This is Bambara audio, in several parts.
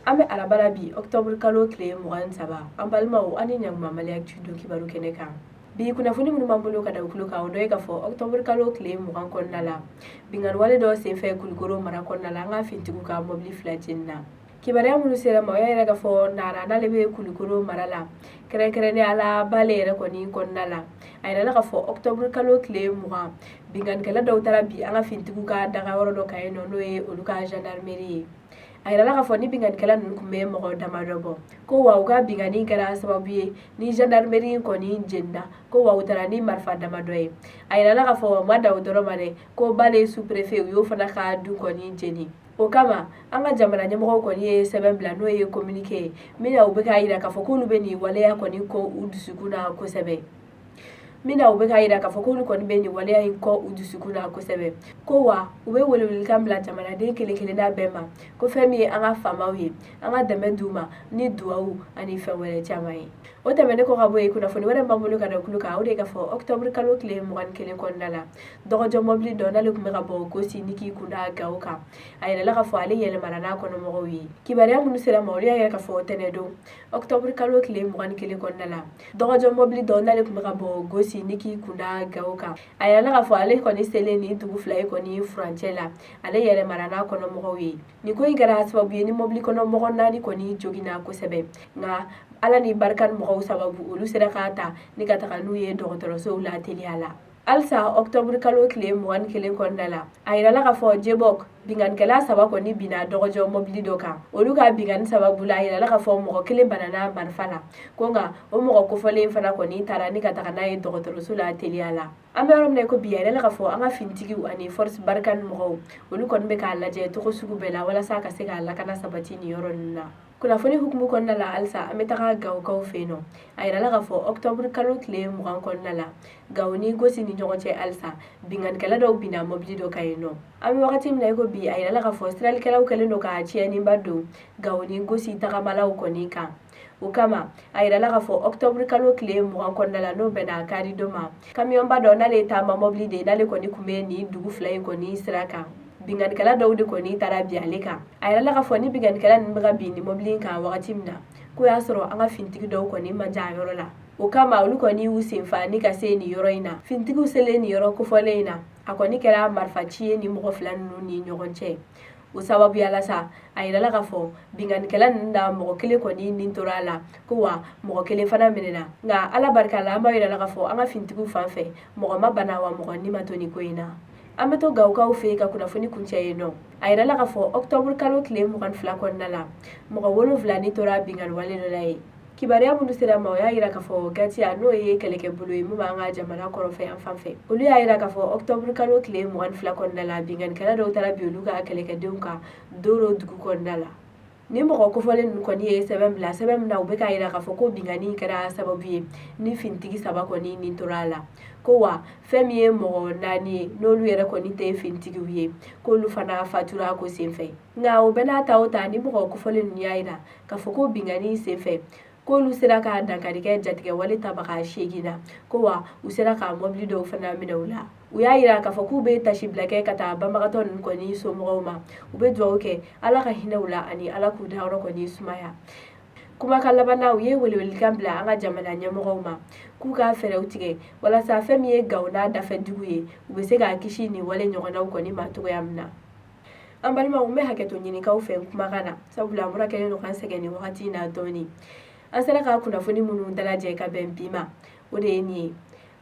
An bɛ araba la bi, octobre kalo tile 23. An balimaw, an ni ɲankuma Mali Actu don kibaru kɛnɛ kan. Bi kunnafoni minnu b'an bolo ka da tulo kan, o dɔ ye k'a fɔ octobre kalo tile 20 kɔnɔna la, binkanniwale dɔ senfɛ Kulukoro mara kɔnɔna la, an ka finitigiw ka mɔbili fila jenina. Kibaruya minnu sera ma, o y'a yira k'a fɔ Nara, n'ale bɛ Kulukoro mara la, kɛrɛnkɛrɛnnenya la Bale yɛrɛ kɔni kɔnɔna la, a yirala k'a fɔ octobre kalo tile 20, binkannikɛla dɔw taara bin an ka finitigiw ka dagayɔrɔ dɔ kan yen nɔ, n'o ye olu ka gendarmerie ye. A yirala k'a fɔ ni binkannikɛla ninnu tun bɛ mɔgɔ damadɔ bɔ, ko wa u ka binkanni kɛra sababu ye ni gendarmerie kɔni jenina, ko wa u taara ni marifa damadɔ ye. A yirala k'a fɔ o ma dan o dɔrɔn ma dɛ, ko Bale sous-préfet, u y'o fana ka du kɔni jeni. O kama, an ka jamana ɲɛmɔgɔw kɔni ye sɛbɛn bila, n'o ye communiqué ye, min na u bɛ k'a yira k'a fɔ k'olu bɛ nin waleya kɔni kɔn u dusukun na kosɛbɛ, min na u bɛ k'a yira k'a fɔ k'olu kɔni bɛ nin waleya in kɔn u dusukun na kosɛbɛ, ko wa u bɛ welewelekan bila jamanaden kelen kelenna bɛɛ ma, ko fɛn min ye an ka faamaw ye, an ka dɛmɛ d'u ma ni duwawu ani fɛn wɛrɛ caman ye. O tɛmɛnen kɔ ka bɔ yen, kunnafoni wɛrɛ b'an bolo ka da tulo kan, o de ye k'a fɔ octobre kalo tile 21 kɔnɔna la, dɔgɔjɔ mɔbili dɔ, n'ale tun bɛ ka bɔ Gosi ni k'i kunda Gawo kan, a yirala k'a fɔ ale yɛlɛmana n'a kɔnɔmɔgɔw ye. Kibaruya minnu sera ma, olu y'a yira k'a fɔ tɛnɛdon, octobre kalo tile 21 kɔnɔna la, dɔgɔjɔ mɔbili dɔ, n'ale tun bɛ ka bɔ Gosi ni k'i kunda Gawo kan, a yirala k'a fɔ ale kɔni selen nin dugu fila ye kɔni furancɛ la, ale yɛlɛmana n'a kɔnɔmɔgɔw ye. Nin ko in kɛra sababu ye ni mɔbili kɔnɔ mɔgɔ naani kɔni joginna kosɛbɛ, nka Ala ni barika ni mɔgɔw sababu, olu sera k'a ta ni ka taga n'u ye dɔgɔtɔrɔsow la teliya la. Halisa octobre kalo tile 21 kɔnɔna la, a yirala k'a fɔ Jebɔk, binkannikɛla saba kɔni binna dɔgɔjɔ mɔbili dɔ kan. Olu ka binkanni sababu la, a yirala k'a fɔ mɔgɔ kelen banana marifa la, ko nka o mɔgɔ kofɔlen fana kɔni taara ni ka taga n'a ye dɔgɔtɔrɔso la teliya la. An bɛ yɔrɔ min na ko bi, a yirala k'a fɔ an ka finitigiw ani force Barkhane mɔgɔw, olu kɔni bɛ k'a lajɛ cogo sugu bɛɛ la walasa ka se ka lakana sabati nin yɔrɔ ninnu na. Kunnafoni hukumu kɔnɔna la, halisa an bɛ taga Gawokaw fɛ yen nɔ. A yirala k'a fɔ octobre kalo tile 20 kɔnɔna la, Gawo ni Gosi ni ɲɔgɔn cɛ, halisa binkannikɛla dɔw binna mɔbili dɔ kan yen nɔ. An bɛ wagati min na i ko bi, a yirala k'a fɔ siralikɛlaw kɛlen don ka tiɲɛniba don Gawo ni Gosi tagamalaw kɔni kan. O kama, a yirala k'a fɔ octobre kalo tile 20 kɔnɔna la, n'o bɛnna karidon ma, kamiyɔnba dɔ, n'ale ye taama mɔbili de ye, n'ale kɔni tun bɛ nin dugu fila in kɔni sira kan, binkannikɛla dɔw de kɔni taara bin ale kan. A yirala k'a fɔ ni binkannikɛla ninnu bɛ ka bin nin mɔbili in kan wagati min na, k'o y'a sɔrɔ an ka finitigi dɔw kɔni man jan a yɔrɔ la. O kama, olu kɔni y'u senfa ni ka se nin yɔrɔ in na. Finitigiw selen nin yɔrɔ kofɔlen in na, a kɔni kɛra marifaci ye ni mɔgɔ fila ninnu ni ɲɔgɔn cɛ. O sababuya la sa, a yirala k'a fɔ binkannikɛla ninnu na mɔgɔ kelen kɔni nin tora a la, ko wa mɔgɔ kelen fana minɛna. Nka Ala barika la, an b'a yirala k'a fɔ an ka finitigiw fan fɛ, mɔgɔ ma bana wa mɔgɔ ni ma to nin ko in na. An bɛ to Gawokaw fɛ yen ka kunnafoni kuncɛ yen nɔ. A yirala k'a fɔ octobre kalo tile 22 kɔnɔna la, mɔgɔ wolonwula ni tora binkanniwale dɔ la yen. Kibaruya minnu sera ma, o y'a yira k'a fɔ Gatiya, n'o ye kɛlɛkɛbolo ye min b'an ka jamana kɔrɔfɛ yan fan fɛ, olu y'a yira k'a fɔ octobre kalo tile 22 kɔnɔna la, binkannikɛla dɔw taara bin olu ka kɛlɛkɛdenw kan Doro dugu kɔnɔna la. Ni mɔgɔ kofɔlen ninnu kɔni ye sɛbɛn bila, sɛbɛn min na u bɛ k'a yira k'a fɔ ko binkanni kɛra sababu ye ni finitigi saba kɔni nin tora a la, ko wa fɛn min ye mɔgɔ naani ye, n'olu yɛrɛ kɔni tɛ finitigiw ye, k'olu fana fatura ko senfɛ. Nka o bɛɛ n'a ta o ta, ni mɔgɔ kofɔlen ninnu y'a yira k'a fɔ ko binkanni senfɛ, k'olu sera ka dankari kɛ jatigɛwale tabaga seegin na, ko wa u sera ka mɔbili dɔw fana minɛ u la. U y'a yira k'a fɔ k'u bɛ tasibila kɛ ka taa banbagatɔ ninnu kɔni somɔgɔw ma. U bɛ dugawu kɛ Ala ka hinɛ u la ani Ala k'u dayɔrɔ kɔni sumaya. Kumakan laban na, u ye welewelekan bila an ka jamana ɲɛmɔgɔw ma k'u ka fɛɛrɛw tigɛ walasa fɛn min ye Gawo n'a dafɛ dugu ye, u bɛ se k'a kisi nin wale ɲɔgɔnnaw kɔni ma cogoya min na. An balimaw, n bɛ hakɛto ɲinikaw fɛ n kumakan na, sabula mura kɛlen don ka n sɛgɛn nin wagati in na dɔɔni. An sera ka kunnafoni minnu dalajɛ ka bɛn bi ma, o de ye nin ye.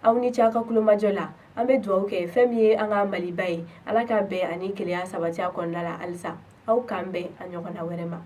Aw ni ce aw ka kulomajɔ la. An bɛ dugawu kɛ fɛn min ye an ka Maliba ye, Ala ka bɛn ani kelenya sabati a kɔnɔna la halisa. Aw k'an bɛn a ɲɔgɔnna wɛrɛ ma.